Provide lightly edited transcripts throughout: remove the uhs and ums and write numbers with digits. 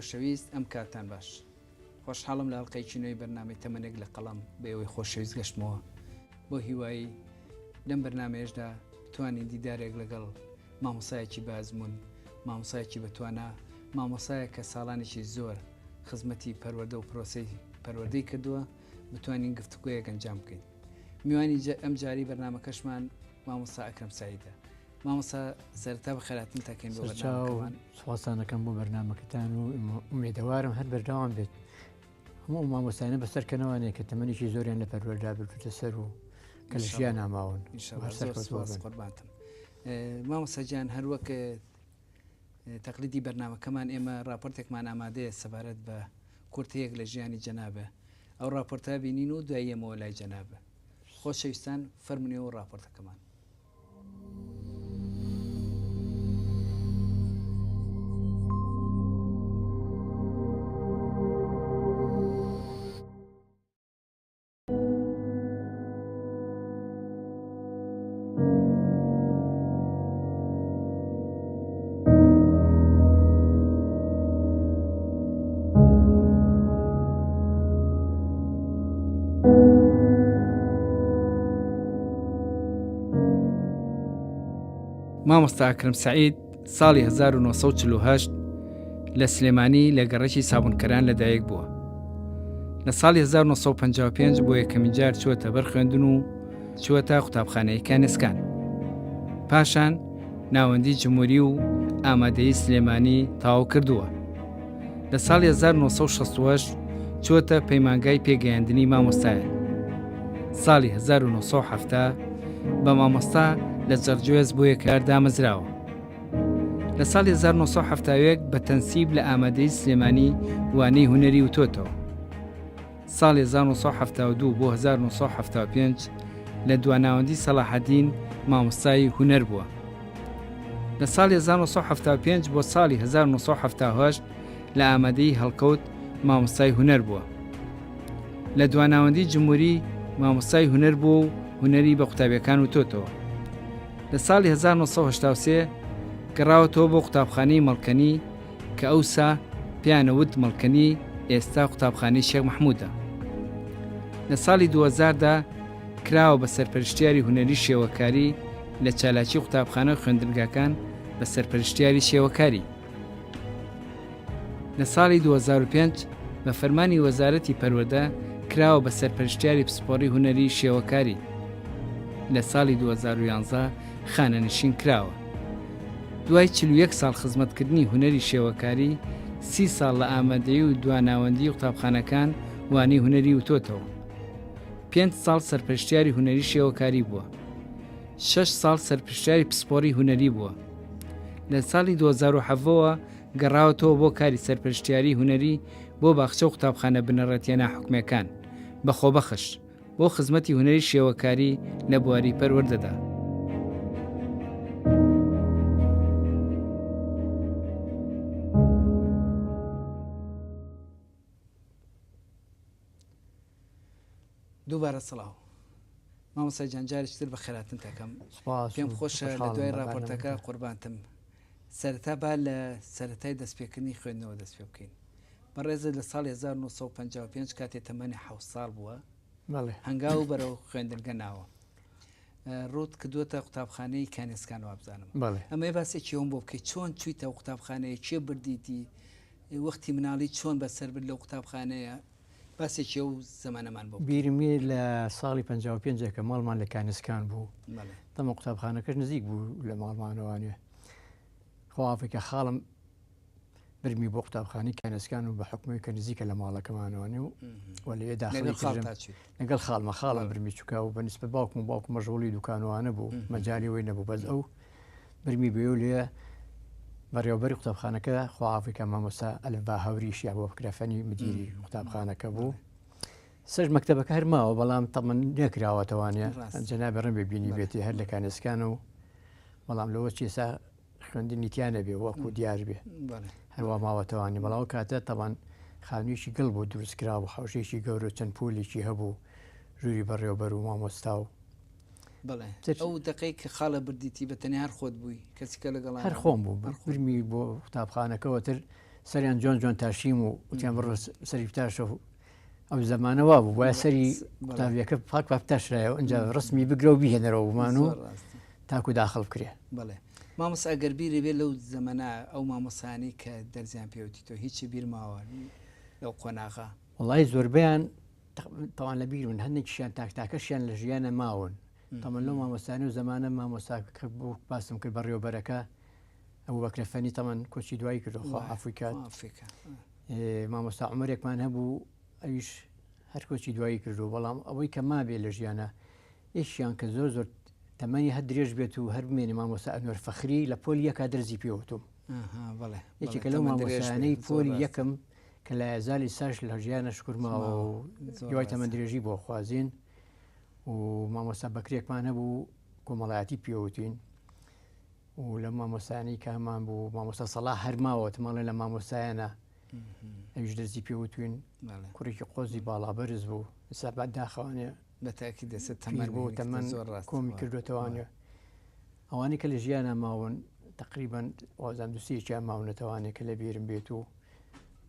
خۆشەویست ئەم کاتتان باش. خۆشحاڵم لە ئەڵقەیەکی نوێی بەرنامەی تەمەنێک لە قەڵەم بە ئێوەی خۆشەویست گەشتمەوە. بۆ هیوایی لەم بەرنامەیەشدا بتوانین دیدارێک لەگەڵ مامۆسایەکی بە ئەزموون، مامۆسایەکی بەتوانا، مامۆسایەک کە ساڵانێکی زۆر خزمەتی پەروەردە و پرۆسەی پەروەردەی کردووە، بتوانین گفتوگۆیەک ئەنجام بکەین. میوانی ئەم جاری بەرنامەکەشمان مامۆستا ئەکرەم سەعیدە. مامۆستا سەرەتا بەخێرهاتنت ئەکەین بۆ بەرنامەکەمان. سوپاستان ئەکەم بۆ بەرنامەکەتان و ئومێدەوارم هەر بەردەوام بێت. هەموو ئەو مامۆستایانە بەسەرکەنەوانەیە کە تەمەنێکی زۆریان لە پەروەردە بردووتە سەر و کە لە ژیانا ماون. ئینشاڵڵا زۆر سوپاس قوربانتم. مامۆستا گیان هەر وەک تەقلیدی بەرنامەکەمان ئێمە راپۆرتێکمان ئامادەیە سەبارەت بە کورتەیەک لە ژیانی جەنابە ئەو راپۆرتە بینین و دوای یەمەوە لای جەنابە خۆشەویستان فەرمونەوە راپۆرتەکەمان. مامۆستا ئەکرەم سەعید ساڵی 1948 لە سلێمانی لە گەڕەکی سابونکەران لەدایک بووە. لە ساڵی 1955 بۆ یەکەمین جار چووەتە بەر خوێندن و چووەتە قوتابخانەی کانێسکان. پاشان ناوەندی جمهوری و ئامادەیی سلێمانی تەواو کردووە. لە ساڵی 1968 چووەتە پەیمانگای پێگەیاندنی مامۆستایان. ساڵی 1970 بە مامۆستا لە جەرجوێز بۆ یەکار دامەزراوە. لە ساڵی 1971 بە تەنسیب لە ئامادەیی سلێمانی وانەی هونەری وتۆتەوە. ساڵی 1972 بۆ 1975 لە دواناوەندی سەڵاحەدین مامۆستای هونەر بووە. لە ساڵی 1975 بۆ ساڵی 1978 لە ئامادەیی هەڵکەوت مامۆستای هونەر بووە. لە دواناوەندی جمهوری مامۆستای هونەر بووە و هونەری بە قوتابیەکان وتۆتەوە. لە ساڵی 1983 گەڕاوەتەوە بۆ قوتابخانەی مەڵکەنی کە ئەوسا پێیانەوت مەڵکەنی ئێستا قوتابخانەی شێخ مەحمودە. لە ساڵی 2000 دا کراوە بە سەرپەرشتیاری هونەری شێوەکاری لە چالاکی قوتابخانە و خوێندنگاکان بە سەرپەرشتیاری شێوەکاری. لە ساڵی 2005 بە فەرمانی وەزارەتی پەروەردە کراوە بە سەرپەرشتیاری پسپۆڕی هونەری شێوەکاری. لە ساڵی 2011 خانەنشین کراوە. دوای 41 ساڵ خزمەتکردنی هونەری شێوەکاری، سی ساڵ لە ئامادەیی و دواناوەندیی قوتابخانەکان وانەی هونەری وتۆتەوە. پێنج ساڵ سەرپەرشتیاری هونەری شێوەکاری بووە. شەش ساڵ سەرپشتیاری پسپۆڕی هونەری بووە. لە ساڵی 2017 ەوە گەڕاوەتەوە بۆ کاری سەرپەرشتیاری هونەری بۆ باخچە و قوتابخانە بنەڕەتیە ناحکومیەکان بە خۆبەخش بۆ خزمەتی هونەری شێوەکاری لە بواری پەروەردەدا. دووبارە سڵاو مامۆستا گیان جارێکی تر بەخێراتنت ئەکەم پێم خۆشە لە دوای راپۆرتەکە قوربانتم سەرەتا با لە سەرەتای دەستپێکردنی خوێندنەوە دەست پێ بکەین بەڕێزت لە ساڵی 1955 کاتێ تەمەنی حەوت ساڵ بووە هەنگاو بەرەو خوێندنگە ناوە ڕوت کردووەتە قوتابخانەی کانێسکان وابزانم ئەمە باسێکی ئەوم بۆ بکەیت چۆن چوویتە قوتابخانەیە کێ بردیتی وەختی مناڵی چۆن بەسەر برد لەو قوتابخانەیە باسێکی ئەو زەمانەمان بۆ بکە. بیرم نییە لە ساڵی 55 کە ماڵمان لە کانسکان بوو تەمە قوتابخانەکەش نزیک بوو لە ماڵمانەوانێ خواافێکە خاڵم برمی بۆ قوتابخانی کانسکان و بە حکومی کە نزیکە لە ماڵەکەمانەوەێ و و لێ داخلی لەگەڵ خاڵمە خاڵم برمی چووکە و بە نسبەت باوکم و باوکم مەژغوڵی دوکانوانە بوو مەجای وی نەبوو بەس ئەو برمی بێ و لێ بەڕێوەبەری قوتابخانەکە خواحافیکە مامۆستا ئەلف با هەوریش یا بۆ بکرە فەنی مدیری قوتابخانەکە بوو سەر مەکتەبەکە هەر ماوە بەڵام تەمەن نەکراوەتەوانە جەنابی ڕم ببینی بێتی هەر لە کانسکان و بەڵام لەوە چێسا خوێندنی تیا نەبێ وەکو دیار بێ هەروە ماوەتەوانی بەڵاو کاتە تەوان خانوویەکی گڵ بوو دروستکرا و حوشێکی گەورە چەند پۆلێکی هەبوو ژووری بەڕێوەبەر و مامۆستا و بەڵێ ئەو دەقەی کە خاڵە بردیتی بە تەنیا هەر خۆت بووی کەسی کە لەگەڵ هەر خۆم بوو برمی بۆ قوتابخانەکەەوە تر. سەریان جوان جوان تاشیم و وتیان بڕۆ سەری بتاشە و ئەو زەمانە وا بوو وایە سەری قوتابیەکە پاک پاک تاشرایەوە ئینجا ڕسمی بگرە و بیهێنەرەوە بمان و تاکو داخڵ بکرێ. بەڵێ مامۆستا ئەگەر بیری بێ لەو زەمەنە ئەو مامۆستایانەی کە دەرزیان پێوتی تۆ هیچی بیر ماوە لەو قۆناغە؟ وەڵی زۆربەیان تەوان لە بیرون هەندێکیشیان تاک تاکەشیان لە ژیانە ماون تەمەن لەو مامۆستایانە و زەمانە مامۆستا کە بوو باسم کرد بەڕێوەبەرەکە ئەبوبەکرە فەنی تەمەن کۆچی دوایی کردو خوا عەفوی کات مامۆستا عومەرێکمان هەبوو ئەویش هەر کۆچی دوایی کردو بەڵام ئەوەی کە مابێ لە ژیانە یەکیان کە زۆر زۆر تەمەنی هەر درێژ بێت و هەر بمێنێ مامۆستا ئەنوەر فەخری لە پۆلی یەکا دەرزی پێوتوم یەکێکە لەو مامۆستایانەی پۆلی یەکەم کە لە یەزالی ساش لە ژیانە شکر ماوە و هیوای تەمەن درێژی بۆ خوازین و مامۆستا بەکرێکمان هەبوو کۆمەڵایەتی پێوتین و لە مامۆستایانی کە هەمان بوو مامۆستا سەڵاح هەر ماوە تماڵێ لە مامۆستایانە ئەویش دەرزی پێوتوین کوڕێکی قۆزی باڵا بەرز بوو ئێستا بە داخەوانێ بەتاکی دەسە تەمەن بۆ تەمەن زۆر ڕاست کۆمی کردوێتەوانێ ئەوانەی کە لە ژیانە ماون تقریبان وازان دوسیەکیان ماونەتەوانێ کە لە بیرم بێت و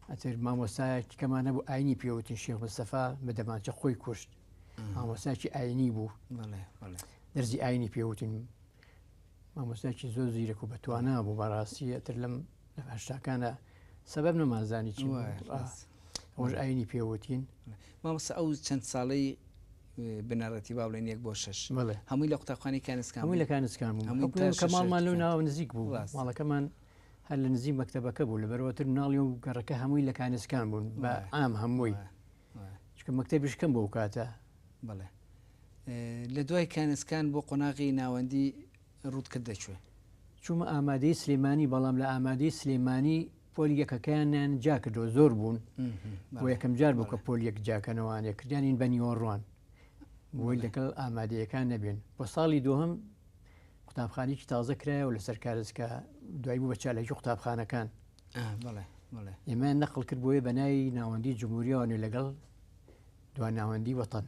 ئەتر مامۆستایەکی کەمان هەبوو ئاینی پێوتن شێخ مستەفا بە دەمانچە خۆی کوشت مامۆستاکی ئاینی بوو دەرزی ئاینی پێوتن مامۆستایەکی زۆر زیرەک و بەتوانا بوو بەڕاستی ئەتر لەم لە هەشتاکانە سەبەب نەمانزانی چی ئەوەش ئاینی پێوتین. مامۆستا ئەو چەند ساڵەی بنەڕەتی با بڵێن یەک بۆ شەش هەمووی لە قوتابخانەی کانسکان هەمووی لە کانسکان بوو هەمووی کە ماڵمان لەو ناوە نزیک بوو ماڵەکەمان هەر لە نزیک مەکتەبەکە بوو لەبەرەوەتر مناڵی و گەڕەکە هەمووی لە کانسکان بوون بە عام هەمووی چونکە مەکتەبیش کەم بۆ کاتە. بەڵێ لە دوای کانسکان بۆ قۆناغی ناوەندی ڕووت کردە کوێ؟ چوومە ئامادەی سلێمانی بەڵام لە ئامادەی سلێمانی پۆلی یەکەکەیان نیان جا کردەوە زۆر بوون بۆ یەکەم جار بوو کە پۆل یەک جاکەنەوانێ کردیانین بە نیوەڕوان بۆی لەگەڵ ئامادەیەکان نەبێن بۆ ساڵی دووەم قوتابخانێکی تازە کرایەوە لەسەر کارزکە دوای بوو بە چالاکی قوتابخانەکان ئێمە نەقل کرد بۆیە بە ناوی ناوەندی جمهوریەوە لەگەڵ دواناوەندی وەتەن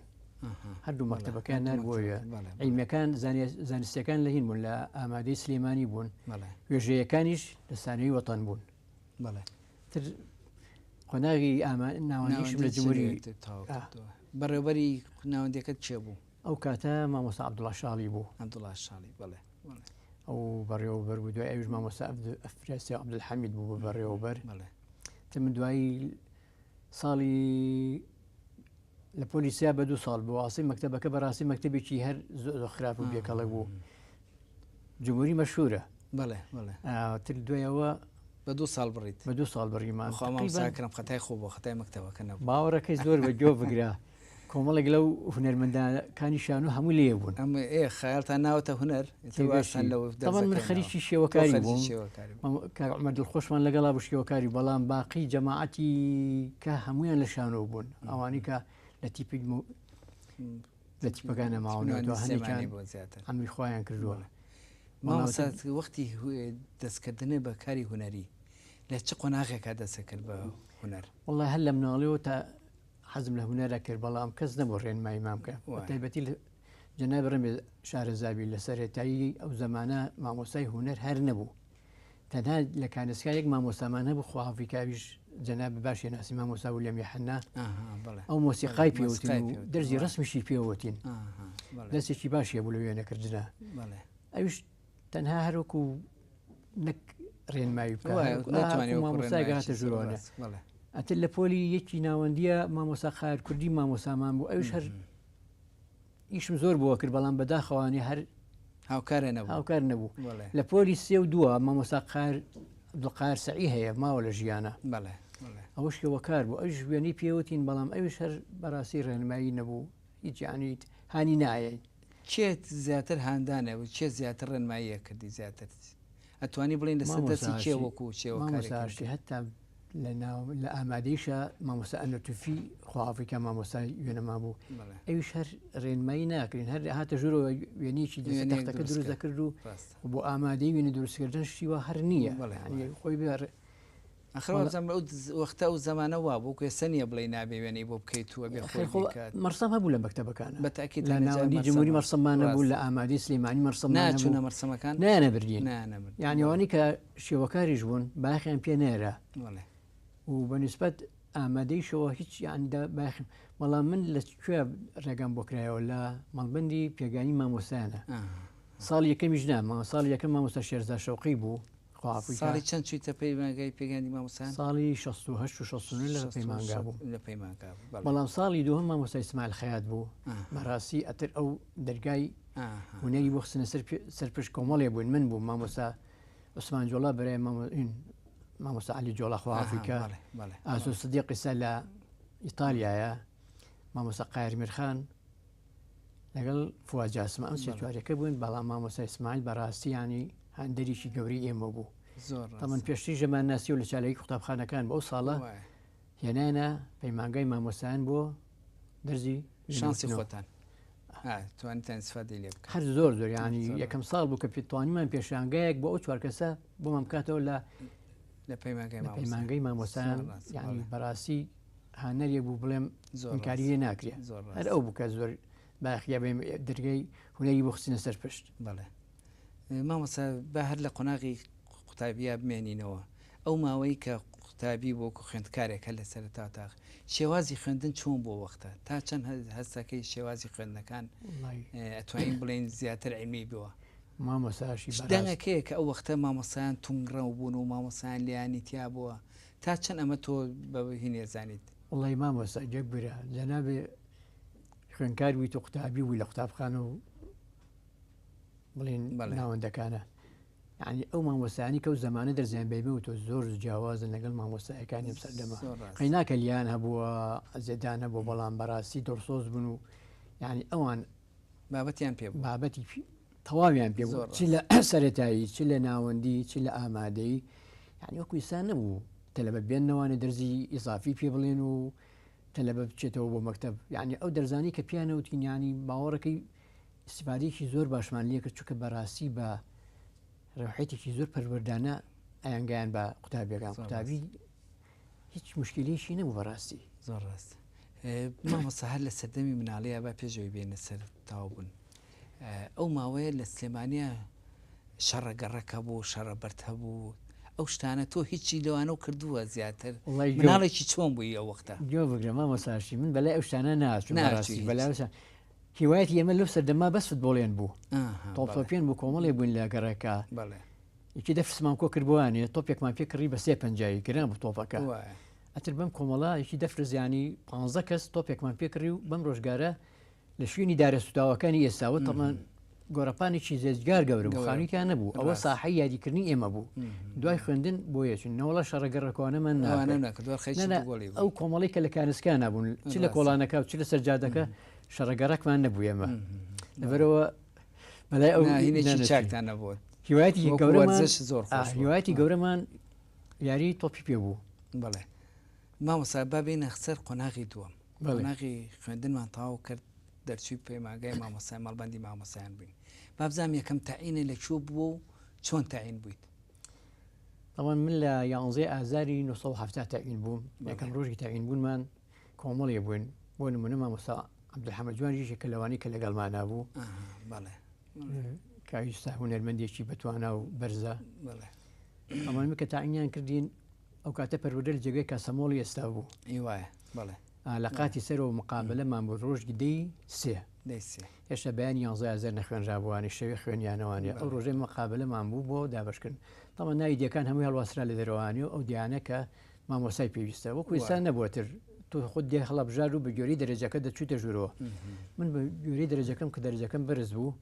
هەردوو مەکتەبەکەیان نار بۆیە عیلمیەکان زانستیەکان لە هین بوون لە ئامادەی سلێمانی بوون وێژەیەکانیش لە سانەوی وەتەن بوون تر قۆناغی ناوەندیشم لە جمهوری بەڕێوبەری ناوەندەکەت کێ بوو؟ ئەو کاتە مامۆستا عەبدوڵا شاڵی بوو. عەبدوڵا شاڵی بەڵێ. ئەو بەڕێوەبەر بوو دوای ئەویش مامۆستا ئەفرەسی عەبدولحەمید بوو بە بەڕێوەبەر. تر من دوایی ساڵی لە پۆلی سیا بە دوو ساڵ بوو ئاسی مەکتەبەکە بەڕاستی مەکتەبێکی هەر زۆر خراپ و بێکەڵک بوو جمهوری مەشهورە بەڵێ بەڵێ تر دوایەوە بە دوو ساڵ بڕیت بە دوو ساڵ بڕیمان خوا مامۆستا ئەکرەم خەتای خۆ بۆ خەتای مەکتەبەکە نەبوو باوەڕەکەی زۆر بە گۆ بگرە کۆمەڵێک لەو هونەرمەندەکانی شانۆ هەموو لێ بوون ئەم ئێ خەیاڵتان ناوەتە هونەر تێگەشتن لەو تەبعەن من خەریکی شێوەکاری بووم کاک عومەر دڵخۆشمان لەگەڵا بوو شێوەکاری بەڵام باقی جەماعەتی کە هەمویان لە شانۆ بوون ئەوانی کە لە تیپی لە تیپەکانە ماونەوە هەندێکیان ئەمری خۆیان کردووە. مامۆستا وەختی دەستکردنە بە کاری هونەری لە چ قۆناغێکا دەستەکرد بە هونەر؟ وەڵڵا هەر لە مناڵیەوە تا حەزم لە هونەرە کرد بەڵام کەس نەبوو ڕێنماییمان بکە تایبەتی جەنابی ڕێمێ شارەزابی لە سەرەتایی ئەو زەمانە مامۆستای هونەر هەر نەبوو تەنها لە کانسکا یەک مامۆستامان هەبوو خواحافی کاویش جەناب باشێ ناسی مامۆستا ولیام یحنا ئەو مۆسیقای پێوتین و دەرزی ڕسمیشی پێوتین دەستێکی باشی هەبوو لە وێنەکردنە ئەویش تەنها هەروەکو نەک ڕێنمایی بکە مامۆستای گاتە ژوورەوە ئەتر لە پۆلی یەکی ناوەندیە مامۆسا قایر کوردی مامۆسامان بوو ئەوش هەر ئیشم زۆر بۆ کرد بەڵام بەداخەوانی هەر هاوکارە نەبوو هاوکار نەبوو لە پۆلی سێ و دووە مامۆسا قار عبدالقار سەعی هەیە ماوە لە ژیانە ئەوەش شێوەکار بوو ئەویش وێنەی پێوتین بەڵام ئەویش هەر بەڕاستی ڕێنمایی نەبوو هیچ یانی هانی نایەین. کێ زیاتر هاندانە و کێ زیاتر ڕێنماییە کردی زیاتر ئەتوانی بڵێین لەسەر دەستی کێ وەکو شێوەکارێک مامۆستا ئاشتی هەتا لە ناو لە ئامادەیشا مامۆستا ئەنەتوفی خواحافی کە مامۆستای وێنەمان بوو ئەویش هەر ڕێنمایی ناکرین هەر هاتە ژوورەوە وێنەیەکی دەست تەختەکە دروست دەکرد و بۆ ئامادەی وێنە دروستکردن شتی وا هەر نییە خۆی بێ ئەخر وابزانم ئەو وەختە ئەو زەمانە وا بوو ئێستا نییە بڵێی نابێ وێنەی بۆ بکەیت و ئەبێ خۆی بیکات. مەرسەم هەبوو لە مەکتەبەکانە. بە تەئکید لە ناوەندی جمهوری مەرسەممان هەبوو لە ئامادەی سلێمانی مەرسەممان هەبوو. ناچوونە مەرسەمەکان؟ نایانەبردین. یانی ئەوانەی کە شێوەکاریش بوون بایەخیان پێ نەیەرا. و بە نیسبەت ئامادەیشەوە هیچ یان بایەخم بەڵام من لە کوێ ڕێگام بۆ کرایەوە لە مەڵبەندی پێگانی مامۆستایانە ساڵی یەکەمیش نا ساڵی یەکەم مامۆستا شێرزا شەوقی بوو ساڵی چەند چوویتە پەیمانگای پێگانی مامۆستایان؟ ساڵی 68 و 69 لە پەیمانگا بوو لە پەیمانگا بوو بەڵام ساڵی دووەم مامۆستا ئیسماعیل خەیات بوو بەڕاستی ئەتر ئەو دەرگای هونەری بۆ خستنە سەر سەرپشت کۆمەڵێ بوون من بوو مامۆستا عوسمان جۆڵا برای مامۆستا عەلی جۆڵا خوا عەفوی کە ئاسۆ سدیق ئیستا لە ئیتالیایە مامۆستا قایر میرخان لەگەڵ فواد جاسم ئەم سێ چوارەکە بوون بەڵام مامۆستا ئیسماعیل بەڕاستی ینی هاندەرێکی گەورەی ئێمە بوو تەمەن پێشتری ژەمان ناسی و لە چالاکی قوتابخانەکان بەو ساڵە هێنانە پەیمانگای مامۆستایان بۆ دەرزی شانسی خۆتان توانیتان استفادەی لێ بکەن هەر زۆر زۆر ینی یەکەم ساڵ بوو کە پێتوانیمان پێشانگایەک بۆ ئەو چوار کەسە بۆمان بکاتەوە لە لە پەیمانگای پەیمانگەی مامۆستایان ینی بەڕاستی هانەرێک بوو بڵێم زۆر کاری لێ ناکرێت زۆر هەر ئەو بوو کە زۆر باخیا بێ دەرگای هونەری بۆ خستنە سەر پشت بەڵێ مامۆستا با هەر لە قۆناغی قوتابییا بمێنینەوە، ئەو ماوەی کە قوتابی بوو وەکو خوێندکارێک هەر لە سەرەتاوە تا ئاخر شێوازی خوێندن چۆن بوو ئەو وەختە؟ تا چەند هەستەکەی شێوازی خوێندنەکان ئەتوانین بڵێین زیاتر عیلمی بووە؟ مامۆستاشی بەڕاست. دەنگەک هەیە کە ئەو وەختە مامۆستایان توندڕەو بوون و مامۆستایان لێیانی تیا بووە، تا چەند ئەمە تۆ بە هین ئەزانیت؟ وەڵای مامۆستا گەک برا جەنابێ خوێندکار بوویت و قوتابی بووی لە قوتابخانە و بڵێن ناوەندەکانە یعنی ئەو مامۆستایانی کە و زمانە دەرزیان بەیمە و تۆ زۆر جیاوازن لەگەڵ مامۆستایەکانی ئەم سەردەمە قەیناکە لیان هەبووە زێدان هەبوو بەڵام بەڕاستی دڵسۆز بوون و یعنی ئەوان بابەتیان پێ بابەتی تەواویان پێ چ لە سەتایی چ لە ناوەندی چ لە ئامادەی یعنی وەکو ئیستا نەبوو تەلەبە بێنەوانە دەرزی ئیزافی پێ بڵێن و تەلەبە بچێتەوە بۆ مەکتب یعنی ئەو دەرزانی کە پیانەوتین ینی باوەڕەکەی ئیستیفادەیەکی زۆر باشمان لێکرد چونکە بەڕاستی بە ڕەوحێتێکی زۆر پەروەردانە ئەیانگەیان بە قوتابیەکان قوتابی هیچ مشکلێکی نەبوو بەڕاستی زۆر ڕاست مامۆستا هەر لە سەردەمی مناڵیە با پێشەوەی بێنە سەر تاو بوون ئەو ماوەیە لە سلێمانیا شەڕە گەڕەک هەبوو شەڕە بەرد هەبوو ئەو شتانە تۆ هیچی لەوانەو کردووە زیاتر مناڵێکی چۆن بووی ئەو وەختە گوێ بگرە مامۆستاشی من بەلای ئەو شتانە ناچوم بەڕاستی بەلای هیوایەتی ئێمە لەو سەردەما بەس فتبۆڵێن بوو تۆپ تۆپێن بوو کۆمەڵێ بووین لە گەڕەکە یەکی دەفرسمان کۆ کردبووانێ تۆپێکمان پێ کڕی بە سێ پەنجایی گران بوو تۆپەکە ئەتر بەم کۆمەڵە یەکی دەفرزیانی پ کەس تۆپێکمان پێکڕی و بەم ڕۆژگارە لە شوێنی دارە سوتاوەکانی ئێستاوە تەمان گۆڕەپانێکی زێزگار گەورە بوو خانوویان نەبوو ئەوە ساحەی یاریکردنی ئێمە بوو دوای خوێندن بۆ یەچون نەوەڵا شەڕە گەڕەکۆانەمان ناکرد ئەو کۆمەڵی کە لە کانسکان نبوون چ لە کۆڵانەکە و چ لە سەر جادەکە شەڕە گەڕەکمان نەبوو ئێمە لەبەرەوە بەلای ئەو هینێکی چاکتان نەبوو هیوایەتی گەورەمان زۆر هیوایەتی گەورەمان یاری تۆپی پێ بوو بەڵێ مامۆستا با بێینە سەر قۆناغی دووەم قۆناغی خوێندنمان تەواو کرد دەرچووی پەیمانگای مامۆستای مەڵبەندی مامۆستایان بووین بابزانم یەکەم تەعینە لە کوێ بووە و چۆن تەعین بوویت؟ تەوان من لە یانزەی ئازاری 1970 تەعین بووم یەکەم ڕۆژی تەعین بوونمان کۆمەڵێ بووین بۆ نمونە مامۆستا عەبدولحەمە جوان یەکێکە لەوانەی کە لەگەڵمانا بوو کە ئیستا هونەرمەندێکی بەتوانا و بەرزە ئەمان کە تاعینیان کردین ئەو کاتە پەروەردە لە جێگەی کاسەمۆڵی ئێستا بوو. ئی وایە بەڵێ. ئا لە قاتی سەرەوە مقابەلەمان بوو ڕۆژی دەی سێ. دەی سێ. هێشتا بەیانی یانزەی ئازار نەخوێنرابووانی شەوێ خوێنیانەوانێ ئەو ڕۆژەی مقابەلەمان بوو بۆ دابەشکردن. تەبعەن ناوی دێکان هەمووی هەڵواسرا لە دەرەوانی و ئەو دێیانە کە مامۆستای پێویستە. وەکوو ئێستا نەبووە تر تۆ خۆت دێ هەڵەبژارد و بە گوێرەی دەرەجەکە دەچوویتە ژوورەوە. من بە گوێرەی دەرەجەکەم کە دەرەجەکەم بەرز بوو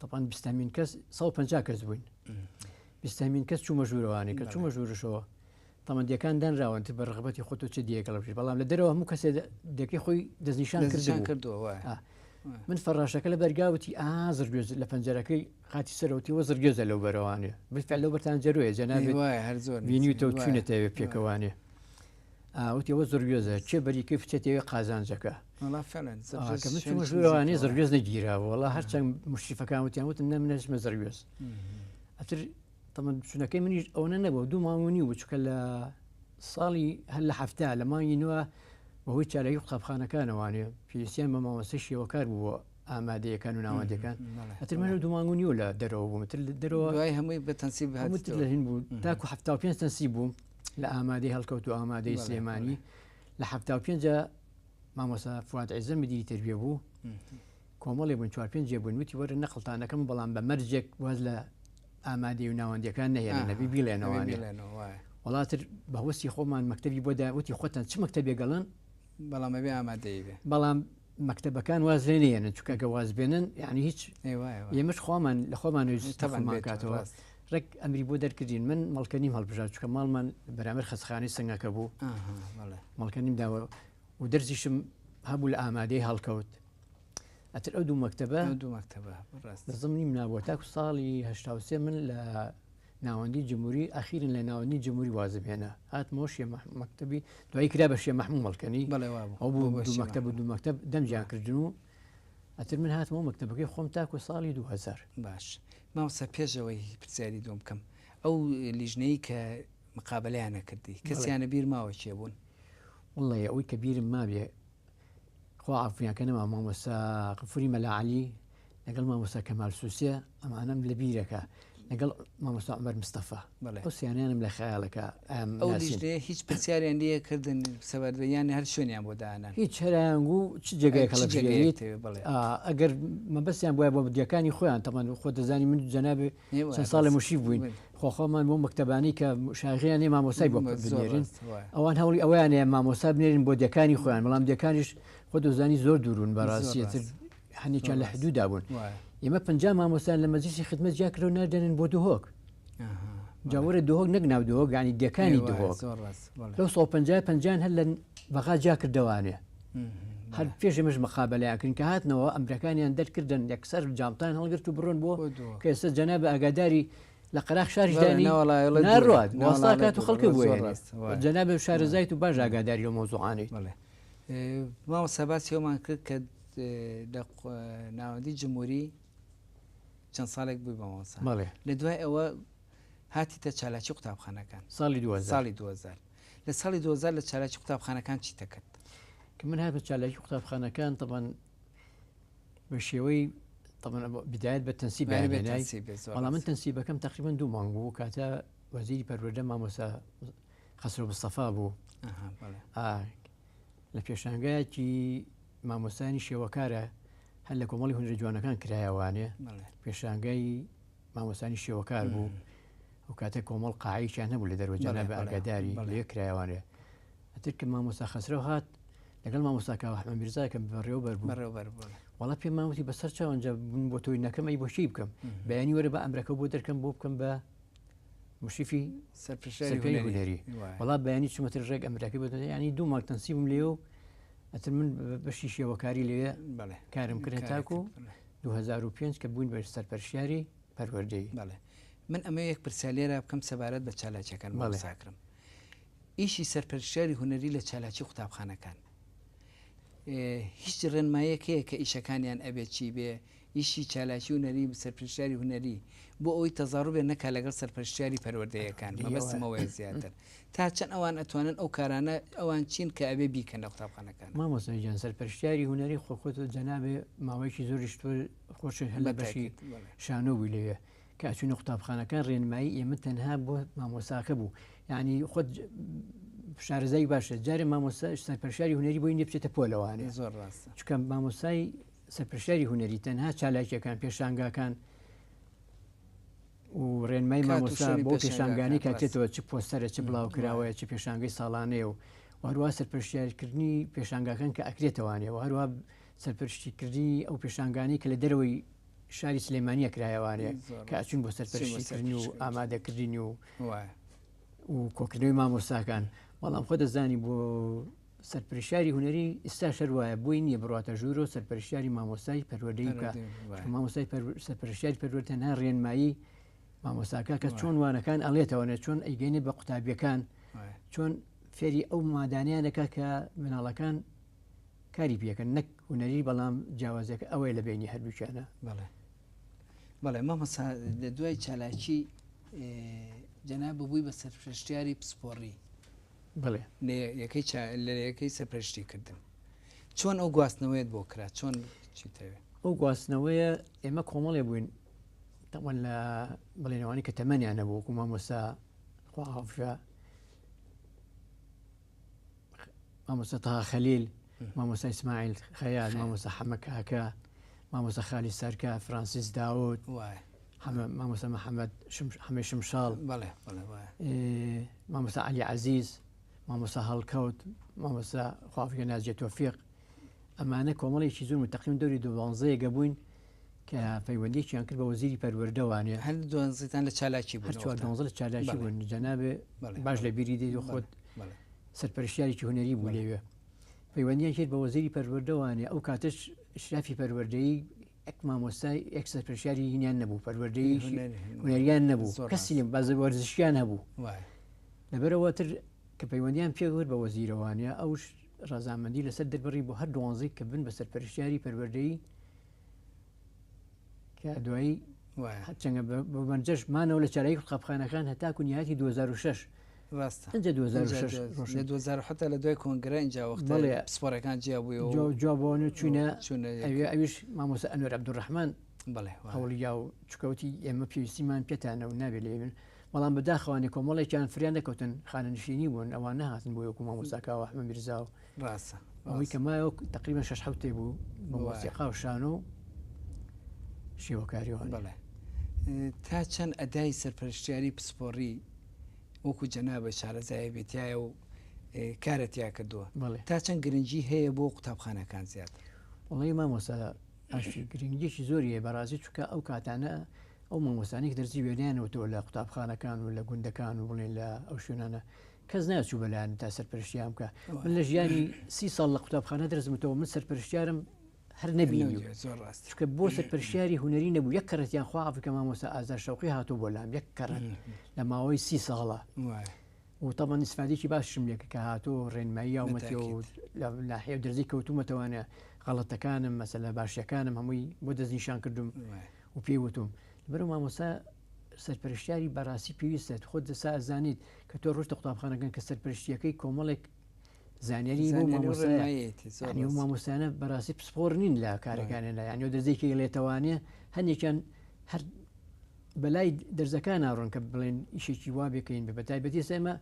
تەبعەن بیستەمین کەس 150 کەس بووین. بیستەمین کەس چوومە ژوورەوانی کە چوومە ژوورشەوە تەمەندیەکان دانراون تر بە ڕغبەتی خۆت و چ دیەکە لەبژی بەڵام لە دەرەوە هەموو کەسێ دەکەی خۆی دەستنیشان کردەوە من فەڕاشەکە لە بەرگاوتی ئا زرگوێز لە پەنجەرەکەی قاتی سەرەوتیەوە زرگوێزە لەو بەرەوانێ بالفعل لەو بەرتان جەروەیە جەنابێت هەر زۆر بینیوتەوە چوونەتەوێ پێکەوانێ ئاوتیەوە زرگوێزە چێ بەریکەی بچێتەوە قازانجەکە کە من چوومە ژوورەوانێ زرگوێز نەگیرا وەڵا هەرچەند مشریفەکان وتیان وتم نە من نەچمە زرگوێز ئەتر تەمەن چونەکەی منیش ئەوەنە نەبوو دوو مانگ و نیو بوو چونکە لە ساڵی هەر لە حەفتا لە مانگی نوە بەهۆی چالاکی قوتابخانەکانەوانێ پێویستیان بە مامۆستای شێوەکار بوو بۆ ئامادەیەکان و ناوەندەکان ئەتر من دوو مانگ و نیو لە دەرەوە بووم تر لە دەرەوە دوای هەمووی بە تەنسیب هەموو تر لە هین بوو تاکو 75 تەنسیب بووم. لە ئامادەی هەڵکەوت و ئامادەی سلێمانی لە 75 مامۆستا فواد عیزە مدیری تربیە بوو کۆمەڵێ بوون چوار پێنج جێ بوون وتی وەرە نەقڵتانەکەم بەڵام بە مەرجێک واز لە ئامادەی و ناوەندیەکان نەهێنن نەبی بیڵێنەوانێ وڵاتر بە هۆستی خۆمان مەکتەبی بۆ دا وتی خۆتان چ مەکتەبێک گەڵن بەڵام ئەبێ ئامادەی بێ بەڵام مەکتەبەکان واز لێ نێنن چونکە گە واز بێنن یعنی هیچ ئێمەش خۆمان لە خۆمان تەمان کاتەوە ڕێک ئەمری بۆ دەرکردین من مەڵکەنیم هەڵبژارد چونکە ماڵمان بەرامبەر خەسخانەی سنگەکە بوو مەڵکەنیم داوە و دەرزیشم هەبوو لە ئامادەی هەڵکەوت ئەتر ئەو دوو مەکتەبە دوو مەکتەبە ڕاست زمنیم نابووە تاکو ساڵی 83 من لە ناوەندی جمهوری ئەخیرن لە ناوەندی جمهوری وازم هێنا هاتمەوە شێ مەکتەبی دوایی کرا بە شێ مەحموو مەڵکەنی ئەو بوو دوو مەکتەب و دوو مەکتەب دەمجیان کردن و ئەتر من هاتمەوە مەکتەبەکەی خۆم تاکو ساڵی 2000. باش مامۆستا پێش ئەوەی پرسیاری دووەم بکەم ئەو لیژنەی کە مقابەلەیان نەکردی کەسیانە بیر ماوە کێ بوون؟ وەڵڵەی ئەوەی کە بیرم مابێ خوا عەفویان کە نەما مامۆستا غەفوری مەلا عەلی لەگەڵ مامۆستا کەمال سوسێ ئەمانەم لە بیرەکە لەگەڵ مامۆستا عومەر مستەفا ئەو سیانیانم لە خەیاڵەکە ئەو لیژنەیە هیچ پرسیاریان لێ کردن سەبارەت بە یان هەر شوێنیان بۆ دانان هیچ هەرایان گوو چ جێگایەک هەڵەبژێریت ئەگەر مەبەستیان بوایە بۆ دێکانی خۆیان تەمان خۆ دەزانی من جەنابێ چەند ساڵێ مشیف بووین خۆخۆمان بۆ مەکتەبانی کە شاغیان نیە مامۆستای بۆ بنێرین ئەوان هەوڵی ئەوەیان هەیە مامۆستا بنێرین بۆ دێکانی خۆیان بەڵام دێکانیش خۆ دەزانی زۆر دوورون بەڕاستیتر هەنێکیان لە حدوودا بوون ئێمە پ مامۆستان لە مەجلیسی خدمەت جیا کرد و ناردێنن بۆ دهۆک جاوەرە دهۆک نەک ناو دهۆک ینی دێکانی دهۆک لەو 150 پەنجان هەر لە بەغا جیا کردەوانێ هەر پێش ئێمەش مقابەلەیان کردین کە هاتنەوە ئەمرەکانیان دەرکردن یەکسەر جامتان هەڵگرت و بڕۆن بۆ کە ئێستا جەنابە ئاگاداری لە قەراخ شاریش دانی ناڕوات واستا کات و خەڵکە بۆ جەنابە شارەزایت و باش ئاگاداری لەو مەوزوعانەی. مامۆستا باسی ئەومان کرد کە لە ناوەندی جمهوری چەند ساڵێک بووی بە مامۆستا لە دوای ئەوە هاتیتە چالاکی قوتابخانەکان ساڵی 2000 ساڵی 2000 لە ساڵی 2000 لە چالاکی قوتابخانەکان چیتە کرد؟ کە من هاتمە چالاکی قوتابخانەکان تەبەن بە شێوەی طبعا بدایەت بە تەنسیب بەیانێنای بەڵام من تەنسیبەکەم تقریبا دوو مانگ بوو کاتە وەزیری پەروەردە مامۆستا خەسرۆ مستەفا بوو لە پێشانگایەکی مامۆستانی شێوەکارە هەر لە کۆمەڵی هونەرە جوانەکان کرایەوانێ پێشانگای مامۆستانی شێوەکار بوو ئەو کاتە کۆمەڵ قاعەیەکیان هەبوو لە دەرەوە جەنابی ئاگاداری لێ کرایەوانێ ئەتر کە مامۆستا خەسرەو هات لەگەڵ مامۆستا کاوە ئەحمەد میرزا کە بەڕێوەبەر بوو بەڕێوەبەر بوو وەڵا پێمان وتی بەسەر چاوان جا بوون بۆ تۆی نەکەم ئەی بۆ چی بکەم بەیانی وەرە بە ئەمرەکە بۆ دەرکەم بۆ بکەم بە مشریفی سەرپرشیاری هونەری وەڵا بەیانی چوومەتر ڕێک ئەمرەکەی بۆ ینی دوو مانگ تەنسیبم لێ و ئەتر من بەشی شێوەکاری لێ کارم کرد تاکو 2005 کە بووین بە سەرپەرشیاری پەروەردەیی. بەڵێ من ئەمەوێ یەک پرسیار لێرە بکەم سەبارەت بە چالاکیەکان مامۆستا ئەکرەم. ئیشی سەرپەرشتیاری هونەری لە چالاکی قوتابخانەکان هیچ ڕێنمایەک هەیە کە ئیشەکانیان ئەبێ چی بێ ئیشی چالاکی هونەری سەرپەرشتیاری هونەری بۆ ئەوەی تەزاڕوبێ نەکا لەگەڵ سەرپەرشتیاری پەروەردەیەکان مەبەستم ئەوەیە زیاتر تا چەند ئەوان ئەتوانن ئەو کارانە ئەوان چین کە ئەبێ بیکەن لە قوتابخانەکان مامۆستا گیان سەرپەرشتیاری هونەری خۆ خۆت جەنابێ ماوەیەکی زۆریش تۆ خۆشت هەر لە بەشی شانۆ بووی لەوێ کە ئەچوینە قوتابخانەکان ڕێنمایی ئێمە تەنها بۆ مامۆساکە بوو یعنی خۆت شارەزای باشە جارێ مامۆستا سەرپەرشاری هونەری بۆی نیە بچێتە پۆلەوانێ زۆر ڕاستە چونکە مامۆستای سەرپەرشاری هونەری تەنها چالاکیەکان پێشانگاکان و ڕێنمای مامۆستا بۆ پێشانگانی کاتێتەوە چ پۆستەرە چ بڵاوکراوەیە چ پێشانگەی ساڵانەیە و هەروە سەرپەرشتیارکردنی پێشانگاکان کە ئەکرێتەوانێ و هەروە سەرپەرشتیکردنی ئەو پێشانگانەی کە لە دەرەوەی شاری سلێمانیە کرایەوانێ کە ئەچون بۆ سەرپەرشتیکردن و ئامادەکردنی و و کۆکردنەوەی مامۆستاکان بەڵام خۆ دەزانی بۆ سەرپەرشتیاری هونەری ئیستا شەر وایە بۆی نییە بڕاتە ژوورۆ سەرپەرشتیاری مامۆستای پەروەردەی بکە مامۆستای سەرپەرشتیاری پەروەردە تەنها ڕێنمایی مامۆستاکە کە چۆن وانەکان ئەڵێتەوەێ چۆن ئەیگەینێ بە قوتابیەکان چۆن فێری ئەو مادانیانەکە کە مناڵەکان کاری پێکەن نەک هونەری بەڵام جیاوازیەکە ئەوەیە لە بینی هەردووکیانە. بەڵێ بەڵێ مامۆستا لە دوای چالاکی جەناب بووی بە سەرپەرشتیاری پسپۆڕی بەڵێ یەکەی لە یەکەی سەرپەرشتی کردن چۆن ئەو گواستنەوەیەت بۆ کرا چۆن چیتەوێ؟ ئەو گواستنەوەیە ئێمە کۆمەڵێ بووین تەوان لە بڵێنەوانی کە تەمەنیان نەبوو وەکو مامۆستا خوا حافظە. مامۆستا تەها خەلیل، مامۆستا ئیسماعیل خەیات، مامۆستا حەمە کاکە، مامۆستا خالی سەرکە، فرانسیس داود، حەمە مامۆستا محەممەد حەمەی شمشاڵ، مامۆستا عەلی عەزیز، مامۆستا هەڵکەوت، مامۆستا خوافکە ناجیە تۆفیق. ئەمانە کۆمەڵێکی زۆر متەقیم دەوری دوانزەیەگە بووین کە پەیوەندییان کرد بە وەزیری پەروەردەوانێ. هەر دوانزەتان لە چالاکی بوون؟ هەر چوار دوانزە لە چالاکی بوون. جەنابێ باش لە بیری دێت و خۆت سەرپەرشتیارێکی هونەری بوو لەوێ. پەیوەندیان کرد بە وەزیری پەروەردەوانێ، ئەو کاتەش ئیشرافی پەروەردەیی یەک مامۆستای یەک سەرپەرشتیاری هینیان نەبوو، پەروەردەیی هونەریان نەبوو، کەسی نەبوو، بەس وەرزشیان هەبوو. لەبەرئەوە تر کە پەیوەندیان پێ کرد بە وەزیرەوانێ، ئەوش ڕەزامەندی لەسەر دەربڕی بۆ هەر دوانزەی کە بن بە سەرپەرشتیاری پەروەردەیی کە دوایی هەرچەندە بە مەرجەش مانەوە لە چالاکی قوتابخانەکان هەتاکو نیهایەتی 2006 ڕاستە ئینجا 2006 لە 2007 لە دوای کۆنگرە ئینجا وەختە پسپۆڕەکان جیا بوویەوە جوابەوە چوینە ئەوێ ئەویش مامۆستا ئەنوەر عەبدولڕەحمان بەڵێ هەوڵی یا و چکەوتی ئێمە پێویستیمان پێتانە و نابێت لێ بن بەڵام بەداخەوانێ کۆمەڵێکیان فریان نەکەوتن خانەنشینی بوون ئەوان نەهاتن بۆ وەکو مامۆستا کاوە ئەحمەد میرزا و ڕاستە ئەوەی کە مایەوە تقریبا شەش حەوتێ بوو بە مۆسیقا و شانۆ و شێوەکاریەوە. بەڵێ تا چەند ئەدای سەرپەرشتیاری پسپۆڕی وەکو جەنابت شارەزایە بێتایە و کارە تیا کردووە تا چەند گرنگی هەیە بۆ قوتابخانەکان زیاتر؟ وەڵی مامۆستا ئاشتی گرنگیەکی زۆری هەیە بەڕاستی چونکە ئەو کاتانە ئەو مامۆستانەی کە دەرسی وێنەیان وتەوە لە قوتابخانەکان و لە گوندەکان و بڵێن لە ئەو شوێنانە کەس ناچوو بەلایەن تا سەرپەرشتیان بکە من لە ژیانی سی ساڵ لە قوتابخانە دەرسم وتەوە من سەرپەرشتیارم هەر نەبینی چونکە بۆ سەرپەرشتیاری هونەری نەبوو یەک کەڕەتیان خوا عەفو کە مامۆستا ئازار شەوقی هاتوو بۆ لام یەک کەڕەت لە ماوەی سی ساڵە و تەبعەن ئیسفادەیەکی باشیشم لێ کرد کە هاتوو ڕێنمایی یاومەتیەوە و لە ناحیە و دەرزی کەوتوومەتەوانە غەڵەتەکانم مەسەلە باشیەکانم هەمووی بۆ دەستنیشان کردوم و پێی وتوم لەبەرئەوە مامۆستا سەرپەرشتیاری بەڕاستی پێویستە خۆت دەسا ئەزانیت کە تۆ ڕۆشتە قوتابخانەکان کە سەرپەرشتیەکەی کۆمەڵێک زانیاری بۆ مامۆستایانی و مامۆستانە بەڕاستی پسپۆر نین لە کارەکانیان لە یانی دەرزێکی لێتەوانێ هەندێکیان هەر بەلای دەرزەکان ناڕۆن کە بڵێن ئیشێکی وا بکەین بە تایبەتی ئێمە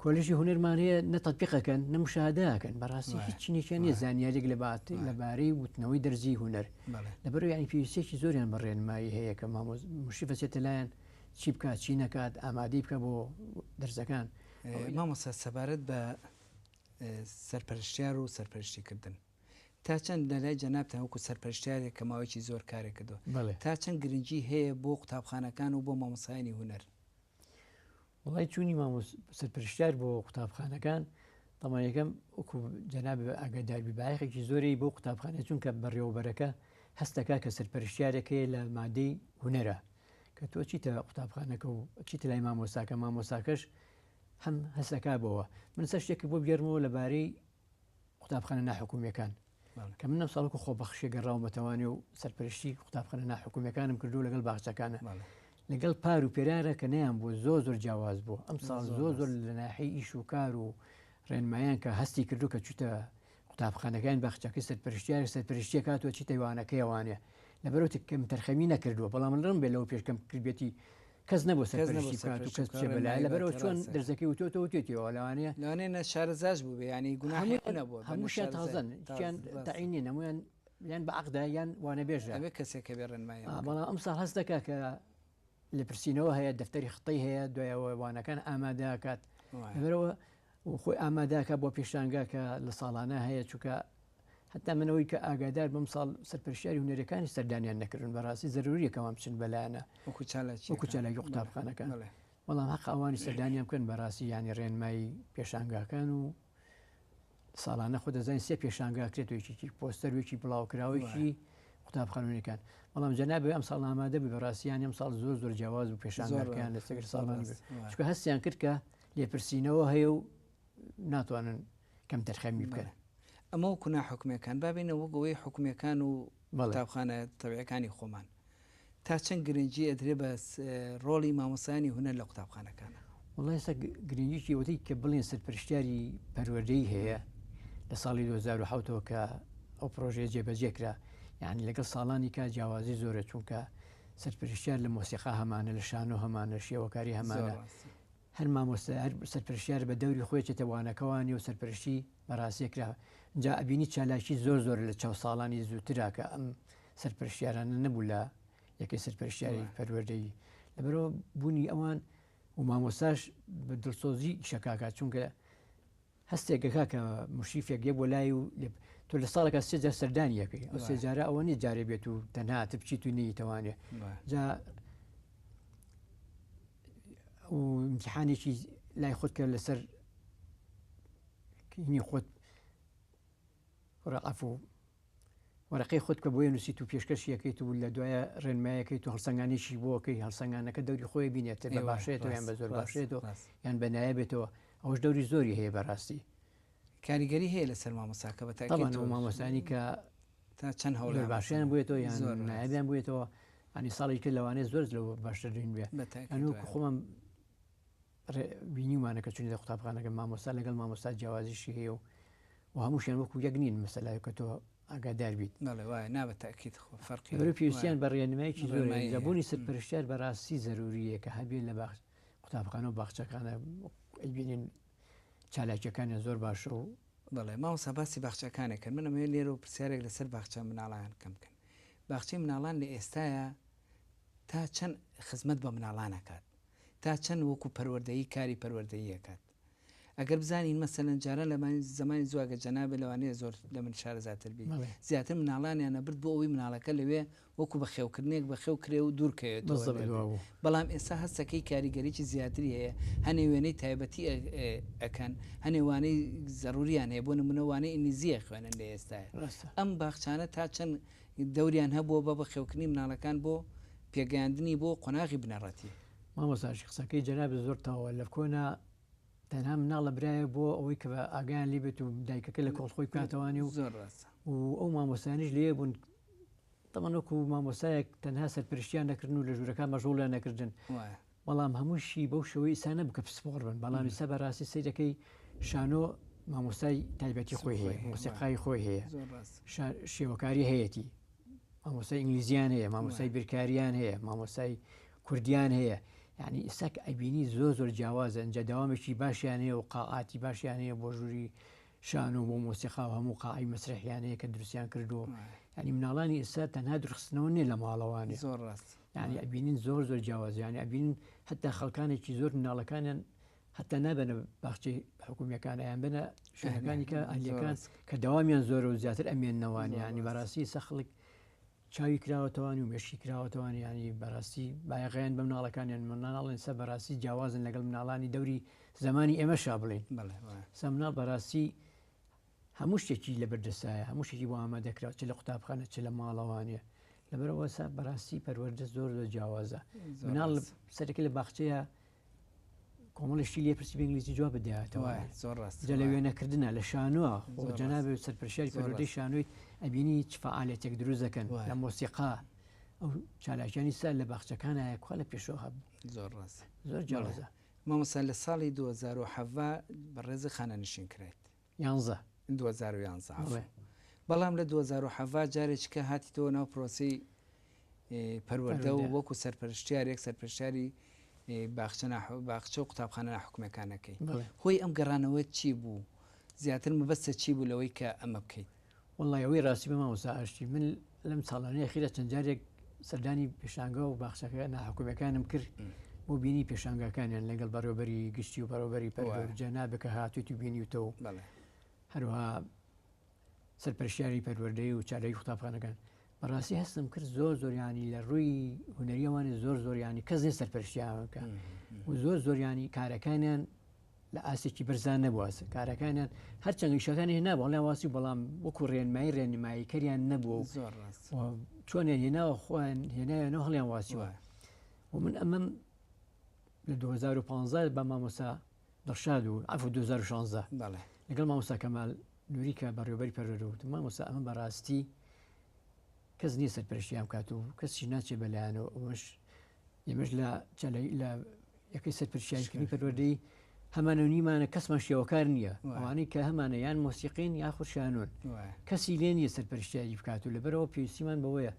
کۆلێژی هونەرمان هەیە نە تەتبیقەکەن نە مشاهدەکەن بەڕاستی هیچ چینێکیان نیە زانیاریێک لە بات لەبارەی وتنەوەی دەرزی هونەر لەبەر ینی پێویستێکی زۆریان بە ڕێنمایی هەیە کە مامۆز مشرفە چێتە لایەن چی بکات چی نەکات ئامادەی بکە بۆ دەرزەکان مامۆستا سەبارەت بە سەرپەرشتیار و سەرپەرشتیکردن تا چەند لە لای جەنابتان وەکو سەرپەرشتیارێک کە ماوەیەکی زۆر کارێک کردووە تا چەند گرنگی هەیە بۆ قوتابخانەکان و بۆ مامۆستایانی هونەر؟ وەڵای چوونی مامۆس سەرپەرشتیار بۆ قوتابخانەکان تەمان یەکەم وەکو جەنابت ئاگادار بی بایەخێکی زۆری بۆ قوتابخانە چونکە بەڕێوەبەرەکە هەستەکا کە سەرپەرشتیارێک هەیە لە مادەی هونەرە کە تۆ چیتە قوتابخانەکە و چیتە لای مامۆستاکە مامۆستاکەش هەم هەستەکا بەوە من سەر شتێک بۆ بگێرمەوە لەبارەی قوتابخانە ناحکومیەکان کە من ئەم ساڵ وەکو خۆبەخشێ گەڕاومەتەوانێ و سەرپەرشتی قوتابخانە ناحکومیەکانم کردو لەگەڵ باخچەکانە لەگەڵ پار و پێرارە کە نەیان بوو زۆر زۆر جیاواز بوو ئەم ساڵ زۆر زۆر لە ناحی ئیش و کار و ڕێنمایان کە هەستی کردو کە چوتە قوتابخانەکان باخچەکەی سەرپەرشتیار سەرپەرشتیە کاتوە چیتە وانەکەیوانێ لەبەرەوە کەم تەرخەمی نەکردووە بەڵام من ڕم بێ لەوە پێش کەم کردبێتی کەس نەبوو سەرپەرشتی بکات و کەس بچێ بەلای لەبەرەوە چۆن دەرزەکەی وتۆتەوە وتێتیەوە لەوانەیە لەوانەیە نە شارەزاش بوو بێ یانی گوناحی ئەو نەبووە بە هەمووشیان تازەن هیچیان تەعین نین هەموویان یان بە عەقدە یان وانەبێژە ئەبێ کەسێک هەبێ ڕێنماییان بکات. بەڵام ئەمساڵ هەست دەکا کە لێپرسینەوە هەیە دەفتەری خطەی هەیە دوایەوە وانەکان ئامادە ئەکات لەبەرەوە خۆی ئامادە ئەکات بۆ پێشانگا کە لە ساڵانە هەیە چونکە هەتا من ئەوەی کە ئاگادار بم ساڵ سەرپەرشتیاری هونەریەکانی سەردانیان نەکردن بەڕاستی زەروریە کەوان بچن بەلایەنە وەکو چالاکی وەکو چالاکی قوتابخانەکان بەڵام حەق ئەوانی سەردانیان بکەن بەڕاستی یانی ڕێنمایی پێشانگاکان و ساڵانە خۆ دەزانین سێ پێشانگا کرێت و یەکێکی پۆستەر و یەکی بڵاوکراوەیەکی قوتابخانەکان بەڵام جەنابی ئەم ساڵ ئامادە بوو بەڕاستی یان ئەم ساڵ زۆر زۆر جیاواز بوو پێشانگاکان لە سەگر ساڵانی چونکە هەستیان کرد کە لێپرسینەوە هەیە و ناتوانن کەمتەرخەمی بکەن. ئەمە وەکو ناحوکمیەکان، با بێینە وەک ئەوەی حکومیەکان و قوتابخانە تەبیعەکانی خۆمان تا چەند گرنگی ئەدرێ بە ڕۆڵی مامۆستایانی هونەر لە قوتابخانەکانە؟ وەڵا ئێستا گرنگیی ئەوەی کە بڵێن سەرپەرشتیاری پەروەردەیی هەیە لە ساڵی 2007 ەوە کە ئەو پرۆژەیە جێبەجێ کرا یعنی لەگەڵ ساڵانی کا جیاوازی زۆرە چونکە سەرپەرشتیار لە مۆسیقا هەمانە لە شانۆ هەمانە شێوەکاری هەمانە. هەر مامۆستا هەر سەرپەرشتیار بە دەوری خۆی چێتە وانەکەوانی و سەرپەرشتی بەڕاستی کرا جا ئەبینی چالاکی زۆر زۆر لە چاو ساڵانی زووترا کە ئەم سەرپەرشتیارانە نەبوو لە یەکەی سەرپەرشتیاری پەروەردەیی لەبەرەوە بوونی ئەوان و مامۆستاش بە دڵسۆزی ئیشەکاکات چونکە هەستێک ئەکا کە مشریفێک یە بۆ لای و تۆ لە ساڵێکا سێ جار سەردانی یەکەی ئەو سێ جارە ئەوە نیە جارێ بێت و تەنها تە بچیت و نەیتەوانێ جا و امتحانێکی لای خۆت کە لەسەر هینی خۆت ڕعف و وەرەقەی خۆت کە بۆیە نووسیت و پێشکەشی ئەکەیت و لە دوایە ڕێنمایەکەیت و هەڵسەنگانێکی بۆ ئەکەی هەڵسەنگانەکە دەوری خۆی بینێتە بە باشێتەوە یان بە زۆر باشێتەوە یان بە نایابێتەوە ئەوش دەوری زۆری هەیە بەڕاستی. کاریگەری هەیە لەسەر مامۆستاکە بە تاکید تەبعەن ئەو مامۆستایانی کە تا چەند هەوڵ زۆر باشیان بووێتەوە یان نایابیان بووێتەوە ئەنی ساڵی کرد لەوانەیە زۆر لەوە باشترین بێ ئەنوو خۆمان بینیومانە کە چونیتە قوتابخانەکە مامۆستا لەگەڵ مامۆستا جیاوازیشی هەیە و و هەمووشیان وەکو یەک نین مەسەلای کە تۆ ئاگادار بیت. بەڵێ وایە نا بە تەئکید خۆ فەرقی لەبەرئەوەی پێویستیان بە ڕێنمایەکی زۆر هەیە جا بوونی سەرپەرشتیار بەڕاستی زەرورییە کە هەبێ لە باخ قوتابخانە و باخچەکانە ئەیبینین چالاکیەکانیان زۆر باشە و بەڵێ مامۆستا باسی باخچەکانێک کرد من ئەمەوێت لێرەوە پرسیارێک لەسەر باخچە مناڵان کەم بکەن باخچەی مناڵان لە ئێستایا تا چەند خزمەت بە مناڵان ئەکات تا چەند وەکو پەروەردەیی کاری پەروەردەیی ئەکات ئەگەر بزانین مەسەلەن جاران لە زەمانی زوو ئەگەر جەنابت لەوانەیە زۆر لە من شارەزاتر بی زیاتر مناڵانیان ئەبرد بۆ ئەوەی مناڵەکە لەوێ وەکو بەخێوکردنێک بەخێو کرێ و دوور کەوێتەوە بەڵام ئێستا هەستەکەی کاریگەریی زیاتری هەیە هەنێ وێنەی تایبەتی ئەکەن هەنێ وانەی زەروریان هەیە بۆ نمونە وانەی ئینگلیزی ئەخوێنن لە ئێستایا ئەم باخچانە تا چەند دەوریان هەبووە بە بەخێوکردنی مناڵەکان بۆ پێگەیاندنی بۆ قۆناغی بنەڕەتی. مامۆستا ژیر قسەکەی جەنابت زۆر تەواوە لە کۆنا تەنها مناڵ ئەبرایە بۆ ئەوەی کە ئاگایان لێ بێت و دایکەکە لە کۆڵ خۆی بکاتەوانی و زۆر ڕاستە. و ئەو مامۆستایانیش لێ بوون تەبعەن وەکو مامۆستایەک تەنها سەرپەرشتیان دەکردن و لە ژوورەکان مەشغوڵیان دەکردن وایە. بەڵام هەمووشی بەو شێوەی ئیستا نەبوو کە پسپۆڕ بن بەڵام ئیستا بەڕاستی سەیرەکەی شانۆ مامۆستای تایبەتی خۆی هەیە مۆسیقای خۆی هەیە شێوەکاری هەیەتی مامۆستای ئینگلیزیان هەیە مامۆستای بیرکاریان هەیە مامۆستای کوردیان هەیە یعنی ئێستا کە ئەبینی زۆر زۆر جیاوازە ئەنجا داوامێکی باشیان هەیە و قاعاتی باشیان هەیە بۆ ژووری شانۆ بۆ مۆسیقا و هەموو قاعی مەسرحیان هەیە کە دروستیان کردووە یعنی مناڵانی ئێستا تەنها درخستنەوە نییە لە ماڵەوانێ زۆر ڕاست یعنی ئەبینین زۆر زۆر جیاواز یعنی ئەبینین حتا خەڵکانێکی زۆر مناڵەکانیان حتا نابەنە باخچەی حکومیەکان ئەیان بەنە شوێنەکانی کە ئەهلیەکان کە دەوامیان زۆرە و زیاتر ئەمێننەوان یعنی بەڕاستی ئێستا خەڵک چاوی کراوەتەوانی و مێشکی کراوەتەوان ینی بەڕاستی بایەغیان بە مناڵەکانیان مناڵن سە بەڕاستی جیاوازن لەگەڵ مناڵانی دەوری زمانی ئێمە شا بڵین سە مناڵ بەڕاستی هەموو شتێکی لەبەردەستایە هەموو شتێکی بۆ ئامادەکراوە چ لە قوتابخانە چ لە ماڵەوانێ لەبەرئەوە سا بەڕاستی پەروەردە زۆر زۆر جیاوازە مناڵ سەرەکە لە باخچەیە کۆمەڵی شتی لێ پرسی بە ئینگلیزی جواب بداتەوە زۆر ڕاست جا لە وێنەکردنە لە شانۆ خۆ جەنابێ سەرپەرشتیاری پەروەردەی شانۆی ئەبینی چ فەعالێتێک دروست دەکەن لە مۆسیقا ئەو چالاکیانی سا لە باخچەکانایە کوا لە پێشەوە هەبوو زۆر ڕاست زۆر جیاوازە مامۆستا لە ساڵی 2017 بەڕێزت خانەنشین کرایت یانزە. 2011 عەفو. بەڵام لە 2017 جارێکیکە هاتیتەوە ناو پرۆسەی پەروەردە و وەکو سەرپەرشتیارێک سەرپەرشتیاری باخچە باخچە و قوتابخانە ناحکومیەکانەکەی هۆی ئەم گەڕانەوە چی بوو زیاتر مەبەستە چی بوو لەوەی کە ئەمە بکەیت؟ وەڵای ئەوەی ڕاستی بە مامۆستا ئاشتی من لەم ساڵانەی ئەخیرا چەند جارێک سەردانی پێشانگا و باخچەکە ناحکومیەکانم کرد بۆ بینی پێشانگاکانیان لەگەڵ بەڕێوەبەری گشتی و بەڕێوەبەری پەروەردە جەنابێک کە هاتوویت و بینیوتەوە هەروەها سەرپەرشتیاری پەروەردەی و چالاکی قوتابخانەکان بەڕاستی هەستم کرد زۆر زۆریانی لە ڕووی هونەریەوانی زۆر زۆریانی کەس نیە سەرپەرشتیان بکە و زۆر زۆریانی کارەکانیان لە ئاستێکی بەرزا نەبووە کارەکانیان هەرچەند ئیشەکانی هێنا بەڵێ واسی بەڵام وەکو ڕێنمایی ڕێنماییکەریان نەبووە و زۆر ڕاست چۆنیان هێناوە خۆیان هێنایانەوە هەڵیان واسیوە و من ئەمەم لە 2015 بە مامۆسا دڵشاد و عفو 2016 بەڵێ لەگەڵ مامۆستا کەمال نوری کە بەڕێوەبەری پەروەردە وتم مامۆستا ئەمە بەڕاستی کەس نییە سەرپەرشتیان بکات و کەسیش ناچێت بەلایانەوە ئەوەش ئێمەش لە لە یەکەی سەرپەرشتیاریکردنی پەروەردەی هەمانە و نیمانە کەسمان شێوەکار نییە ئەوانەی کە هەمانە یان مۆسیقین یاخود شانۆن کەسی لێ نییە سەرپەرشتیاری بکات و لەبەرەوە پێویستیمان بەوەیە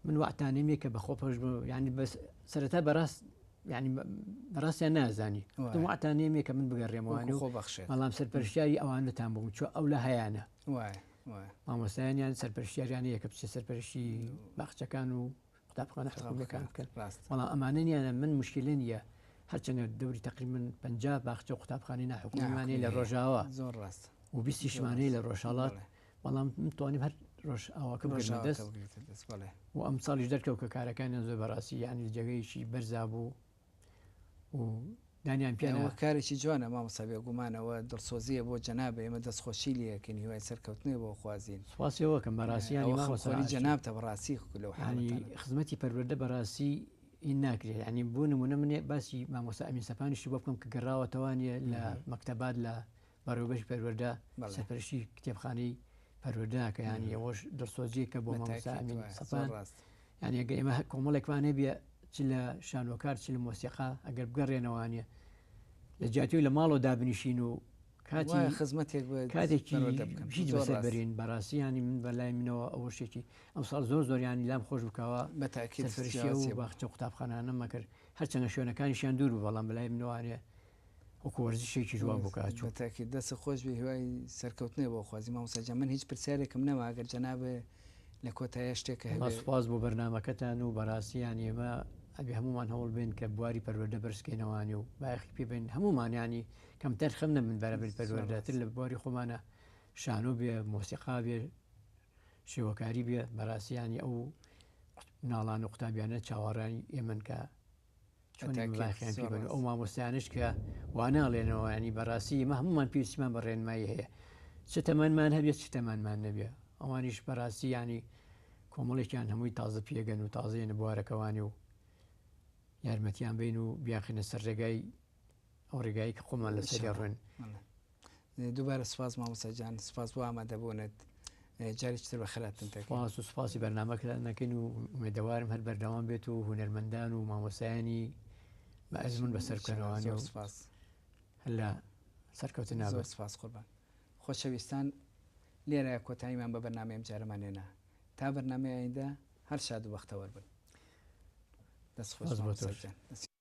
من وعتانەمێ کە بەخۆ پەش ینی بەس سەرەتا بەڕاست یعنی بەڕاستیان نازانی وتم واتان نێمێ کە من بگەڕێمەوە خۆ بەخشێت بەڵام سەرپەرشتیاری ئەوانەتان بووم چۆ ئەو لە هەیانە مامۆستایانیان سەرپەرشتیاریان هەیە کە بچێ سەرپەرشتی باخچەکان و قوتابخانە حکومیەکان بکەن بەڵام ئەمانە نیانە من مشکلە نییە هەرچەندە دەوری تقریبا 50 باخچە و قوتابخانەی ناحکومیمانەیە لە ڕۆژاوا زۆر ڕاست و بیستیشمانەیە لە ڕۆژهەڵات بەڵام من توانیم هەر ڕۆژ ئاواکە بگرمە دەست و ئەم ساڵیش دەرکەوت کە کارەکانیان زۆر بەڕاستی یعنی جێگەیەکی بەرزا بوو و دانیان پیانەوە کارێکی جوانە مامۆستا بێگومانەوە دڵسۆزیە بۆ جەنابە ئێمە دەستخۆشی لەکەین هیوای سەرکەوتنێ بۆ خوازین سوپاسیەوەکەم بەڕاستی ینی مامۆستا جەنابتە بەڕاستی لەو ینی خزمەتی پەروەردە بەڕاستی این ناکرێت ینی بۆ نمونە من باسی مامۆستا ئەمین سەپانیشی بۆ بکەم کە گەڕاوەتەوانە لە مەکتەبات لە بەڕێوەبەری پەروەردە سەرپەرشتی کتێبخانەی پەروەردە کە ینی ئەوەش دڵسۆزیەکە بۆ مامۆستا ئەمین سەپان یعنی ئەگەر ئێمە کۆمەڵێکمان هەبێ چ لە شانۆکار چ لە مۆسیقا ئەگەر بگەڕێنەوانە لە جیاتی لە ماڵەوە دابنیشین و کاتی خزمەتێک کاتێکی هیچ بەسەر بەرین بەڕاستی ینی من بەلای منەوە ئەوە شتێکی ئەم ساڵ زۆر زۆریانی لام خۆش بکەوە بەتاکیل سەرپەرشتی و باخچە قوتابخانانە مەکرد هەرچەندە شوێنەکانیشیان دوور بوو بەڵام بەلای منەوانێ وەکو وەرزشێکیش وا بوو کە ئەچوو. بەتاکید دەستت خۆش بێ هیوای سەرکەوتنێ بۆ خوازی مامۆستا گیان من هیچ پرسیارێکم نەما گەر جەنابێ لە کۆتاییا شتێکە وەڵا هەبێ. سوپاس بۆ بەرنامەکەتان و بەراستی یانی ئێمە ئەبێ هەموومان هەوڵ بەین کە بواری پەروەردە بەرز کەینەوانی و بایەخی پێ بەین هەموومان یانی کەمتەر خەم نەبن بەرامبەر زۆر پەروەردە تر ڕاست. لە بواری خۆمانە شانۆ بێ مۆسیقا بێ شێوەکاری بێ بەراستی یانی ئەو مناڵان و قوتابیانە چاوەڕانی ئێمەن کە چۆن بایەخیان پێ بەن و ئەو مامۆستایانەش کە واناڵێنەوە ینی بەڕاستی ئێمە هەمومان پێویستیمان بە ڕێنمایی هەیە چ تەمەنمان هەبێت چ تەمەنمان نەبێ ئەوانیش بەڕاستی ینی کۆمەڵێکیان هەمووی تازە پێگەن و تازەیەنە بوارەکەوانی و یارمەتیان بین و بیاخینە سەر ڕێگای ئەو ڕێگای کە خۆمان لەسەری ڕوێن. دووبارە سپاس مامۆستا گیان سپاس بۆ ئامادەبوونت جارێکی تر بەخێرهاتنت دەکەین. سپاس و سپاسی بەرنامەکەتان دەکەین و ئومێدەوارم هەر بەردەوام بێت و هونەرمەندان و مامۆستایانی بە ئەزموون بەسەر بکەنەوە زۆر سپاس هەر لە سەرکەوتن زۆر نابن. سپاس قوربان. خۆشەویستان لێرە کۆتاییمان بە بەرنامەی ئەمجارەمان هێنا تا بەرنامەی ئایندە هەر شاد و بەختەوەر بن. دەست خۆش سپاس بۆ مامۆستا تۆش. گیان. دەست.